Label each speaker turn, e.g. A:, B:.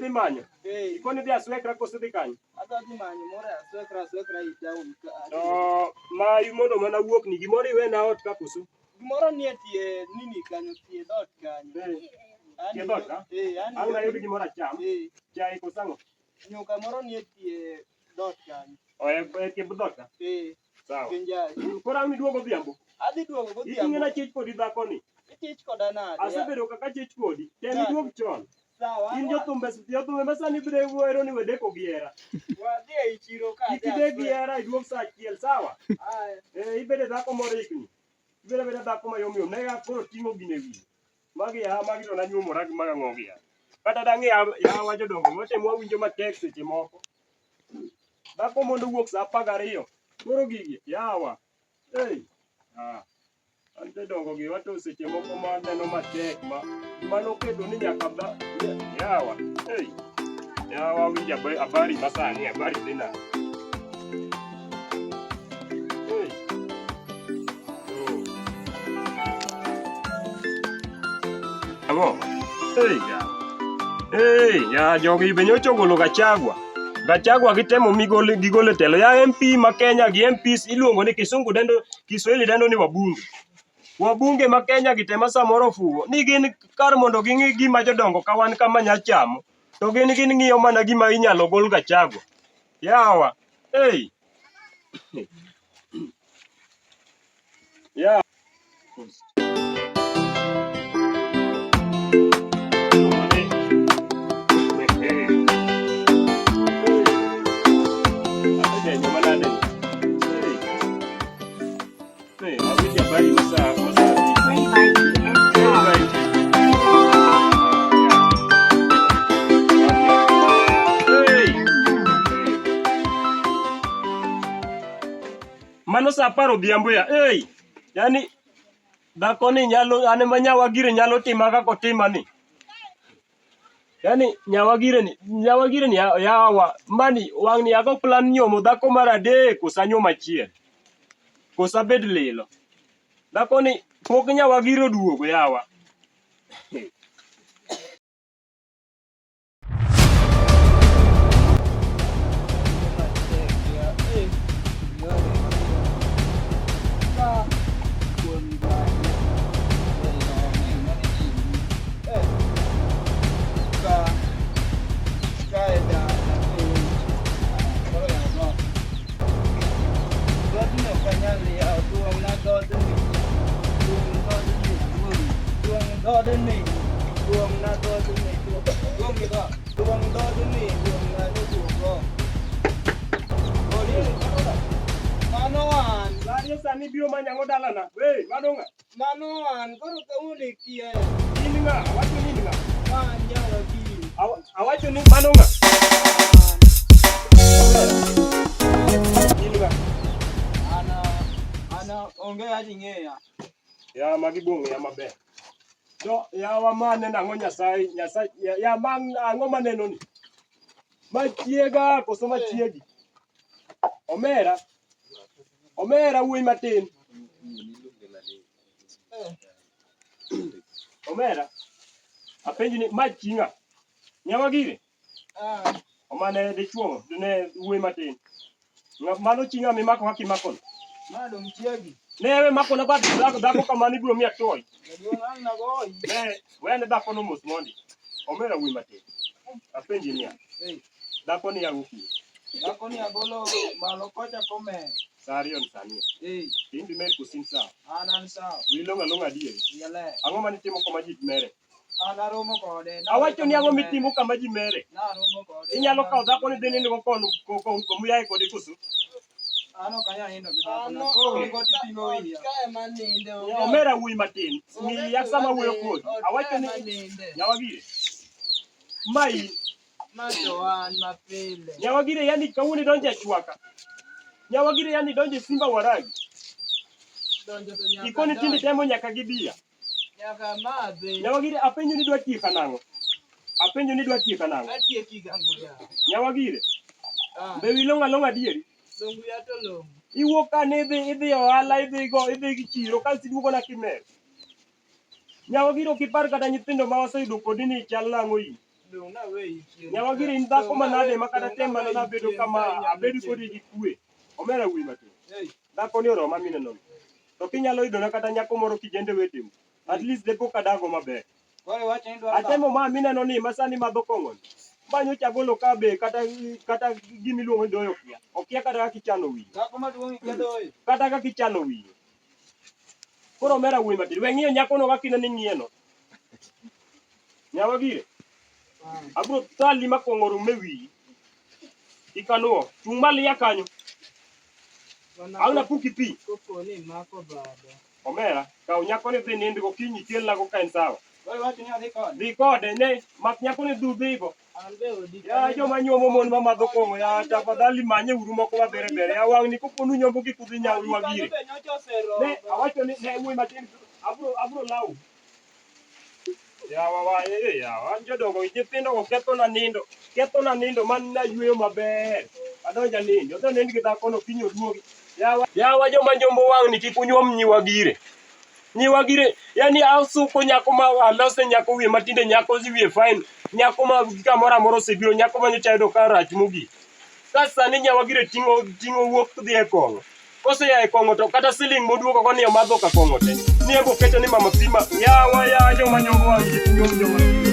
A: Idhi manyo.
B: Eh.
A: Ikoni idhi aswekra koso idhi kanye?
B: Adwa dhi manyo moro aswekra aswekra i town ka.
A: To ma mondo mana wuok ni gimoro iwena ot ka koso?
B: Gimoro nie tie nini kanyo, tie dhoot kanyo.
A: Eh.
B: An
A: Tie dhoot ka?
B: Eh, an
A: Ang' nayud gimoro acham.
B: Eh,
A: Chai koso ang'o?
B: nyuka moro nie tie dhoot kanyo.
A: O e e tie dhoot ka?
B: Eh,
A: Sawa.
B: penjai.
A: Koro ang' iduogo odhiambo.
B: Adhi duogo
A: Iting'e
B: godhiambo.
A: na chich kodi dhakoni.
B: Itich koda nade?
A: Asebedo kaka chich kodi. Tem
B: Nade?
A: iduog chon.
B: Sawa.
A: In jothumbe jothumbe ma sani biro wero ni wedeko gi hera.
B: Wadhi ei chiro ka.
A: Kik idek gi hera iduog sa achiel, sawa?
B: Aya.
A: Eh, ibedo dhako morikni. Ibedo abeda dhako mayom yom. Ne koro ting'o gine wiye. Magi ya, magi to nanyuomora gi mag ang'o gi ya. Kata dang' ya, yawa jodongo, watemo wawinjo matek seche moko. Dhako mondo wuok sa 12. Koro gigi, yawa. Hey. Ah. An jodongo gi wato seche moko ma neno matek ma mano keto ni nyaka ba yawa. Hey. Yawa winjo habari masani, habari dhi nade? Hey. Oh. Ang'o? Hey, yawa. Hey, ya jogi be nyocha ogolo Gachagua. Gachagua gitemo migol gigolo e telo. Ya MP ma Kenya gi MPs iluongo ni Kisungu dendo Kiswahili dendo ni wabunge. Wabunge ma Kenya gi tema samoro ofuwo ni gin kar mondo ging'i gima jodongo ka wan kama nya chamo to gin gin ng'iyo mana gima inyalo gol Gachagua. Yawa. Hey. Ya. Mano sa apar odhiambo ya. Hey! Yaani dhako ni nyalo an ema nyawa gire nyalo tima kaka otima ni. Yaani nyawa gire ni nyawa gire ni yawa mani wang' ni ago plan nyuomo dhako mar adek koso anyuom achiel. Koso abed lilo. Dhako ni pok nyawa gire oduogo yawa. Sani sani biro manyango dalana. Wey, mano ng'a?
B: Mano an koro kawuono ikia
A: In ng'a? Awacho ni in ng'a?
B: ma an nyawagiri.
A: Awacho ni mano ng'a? In ng'a?
B: An an onge aji ng'eya.
A: Ya magi bong'e ya maber. To yawa ma neno ang'o Nyasaye, Nyasaye ya, ya ma ang'o maneno ni? Machiega koso machiegi? Omera. Omera wuoyi matin. Omera. Apenji ni ma chi ng'a? Nyawa gire?
B: Ah,
A: Omane dichuo ne wuoyi matin. Mano chi ng'a mimako kaka imakono?
B: Ma dong' chiegi.
A: Ne we makona bad dhako dhako kamano ibiro miya toy.
B: Jaduong' ang' nagoyi.
A: Ne wene dhako no mos mondi. Omera wuoyi matin. Apenji niya.
B: Hey.
A: Dhako ni ang'o kiny?
B: Dhako ni agolo malo kocha komer.
A: Sa ariyo ni sani.
B: Hey.
A: In bi mer koso in sawa?
B: An an sawa.
A: Wiyi long'o along'a adier.
B: Wiya ler.
A: Ang'o mane itimo koma ji mere?
B: An aromo kode.
A: Awacho ni ang'o mitimo kama ji mere?
B: Naromo kode.
A: Inyalo kawo dhako ni dhi nindo kono komuyae kode koso?
B: An ok anyal nindo gi dhako. Nakowe go tipimo wiya.
A: Omera wuoyi matin. Ng'iya sama awuoyo kodi. Awacho ni nyawa gire. Ma in.
B: Ma to an mapile.
A: Nyawa gire yani kawuono idonjo e chwaka. Nyawa gire yani idonjo e Simba Waragi.
B: Donjo to nyaka.
A: Ikoni tinde temo nyaka gi bia.
B: Nyaka amadhi.
A: Nyawagire apenjo ni dwa tieka nang'o? Apenjo ni dwa tieka nang'o?
B: Atieki gang'o ya.
A: Nyawagire.
B: Ah.
A: Be wi long'o along'a adieri?
B: Dongu ya to long'o.
A: Iwuok ka ni idhi idhi ohala idhi go idhi gi chiro kasto iduogo na kimer. Nyawagire ok ipar kata nyithindo ma waseyudo kodi ni chal nang'o in.
B: Dong' naweyi chien.
A: Nyawagire in dhako
B: Dong'
A: manade
B: naweyi-
A: ma kata
B: dong'
A: tem mana
B: naweyi
A: nabedo
B: chien
A: kama
B: ka inyalo
A: abedo
B: chien.
A: kodi gi kwe. Omera wuoyi matin.
B: Ei,
A: Dhako ni oroma mineno ni. To kinyalo yudona kata nyako moro kijende weteu. At least depo kadago maber.
B: Koro iwacho ni idwaro dhako.
A: Atemo ma mineno ni ma sani madho kong'o ni. Ma nyocha agolo ka be kata kata gima iluongo ni doyo okia. Okia kata kaka ichano wiye.
B: Dhako maduong' ikia doyo.
A: Kata kaka ichano wiye. Koro omera wuoyi matin. We ng'iyo nyakono kaka ineno ing'iyeno. Nyawa gire. Abro thali ma kong'o rum e wiyi. Kik anuo. Chung' malo ia kanyo. Ang' napuki pi.
B: Kopo ni imako bada.
A: Omera, kaw nyakoni dhi nindgo kiny ikelnago ka en sawa.
B: Koro iwacho ni adhi kode.
A: Dhi kode ne, mak nyakoni dhi udhigo.
B: An be odi
A: Ya joma nyuomo mon ma madho kong'o ya tafadhali manye uru moko mabere bere. Ya wang'ni kopo ni unyombo gik udhi nyawu gire.
B: Be nyocha oseromo.
A: Ne, awacho ni ne wuoyi matin abro abro lawu. Yawa wa eh yawa an jodongo nyithindo go kethona nindo kethona nindo man nayweyo maber adonja nindo odhi onind gi dhakono kiny oduogi yawa yawa joma njombo wang'ni kik unyuom nyiwa gire nyiwa gire yani asuko nyako ma alose nyako wiye matinde nyako wiye fine nyako ma kamoro amora osebiro nyako ma nyocha yudo ka rach mogik ka sani nyawa gire ting'o ting'o wuok dhi e kong'o Kosea e kong'o to kata siling moduogo go ni omadho ka kong'o te. Ni embo keto ni mama pima. Yawa ya joma nyombo wang' ji nyom joma.